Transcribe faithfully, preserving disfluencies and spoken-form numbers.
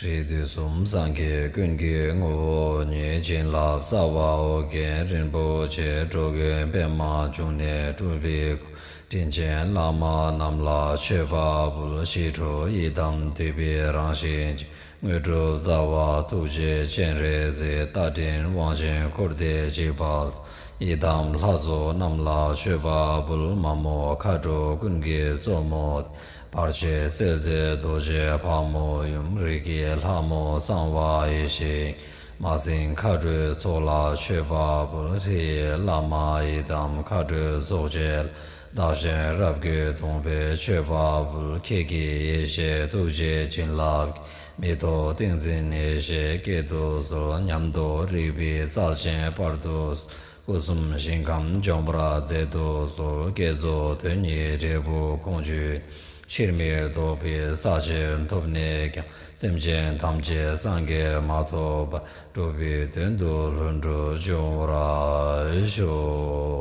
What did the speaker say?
རིགས་དུས་གསུམ་སངས་རྒྱས་ཀུན་གྱི་ངོ་བོ་ཉིད། བྱིན་རླབས་རྩ་བ་ཨོ་རྒྱན་རིན་པོ་ཆེ། འགྲོ་ཀུན་པདྨ་འབྱུང་གནས་སྤྲུལ་པའི་སྐུ། དྲིན་ཅན་བླ་མ་རྣམས་ལ་མཆོད་པ་འབུལ། ཞི་ཁྲོ་ཡི་དམ་འདུས་པའི་རང་བཞིན་ཅན། དངོས་གྲུབ་རྩ་བ་ཐུགས་རྗེ་སྤྱན་རས་གཟིགས། རྟ་མགྲིན་དབང་ཆེན་འཁོར་འདས་འཇིགས་པ་སོལ། ཡི་དམ་ལྷ་ཚོགས་རྣམས་ལ་མཆོད་པ་འབུལ། མ་མོ་མཁའ་འགྲོ་ཀུན་གྱི་གཙོ་མོ། བར་ཆད་སེལ་མཛད་རྡོ་རྗེ་ཕག་མོ་ཡུམ། རིགས་ཀྱི་ལྷ་མོ་གསང་བ་ཡེ་ཤེས། མ་སྲིང་མཁའ་འགྲོའི་ཚོགས་ལ་མཆོད་པ་འབུལ། ཧྲཱིཿཡི་བླ་མ་ཡི་དམ་མཁའ་འགྲོའི་ཚོགས་བཅས་ལ། བདག་གཞན་རབ་ཀྱིས་སྟོང་པའི་མཆོད་པ་འབུལ། ཁྱེད་ཀྱི་ཡེ་ཤེས་ཐུགས་རྗེའི་བྱིན་རླབས་ཀྱིས། མི་ཐོག་ཏིང་འཛིན་ཡེ་ཤེས་བསྐྱེད་དུ་གསོལ། ཉམས་རྟོགས་རིག་པའི་རྩལ་ཅན་སྤར་དུ་གསོལ། སྐུ་གསུམ་ཞིང་ཁམས་འཇོམས་པར་མཛད་དུ་གསོལ། བསྐྱེད་རྫོགས་དོན་གཉིས་འབྲས་བུ་ཁོང་ཆུད། ཕྱིར་མི་ལྡོག་པའི་ས་ཆེན་ཐོབ་ནས་ཀྱང་། སེམས་ཅན་ཐམས་ཅད་སངས་རྒྱས་མ་ཐོབ་བར། འགྲོ་བའི་དོན་དུ་ལྷུན་གྲུབ་འབྱུང་བར་ཤོག།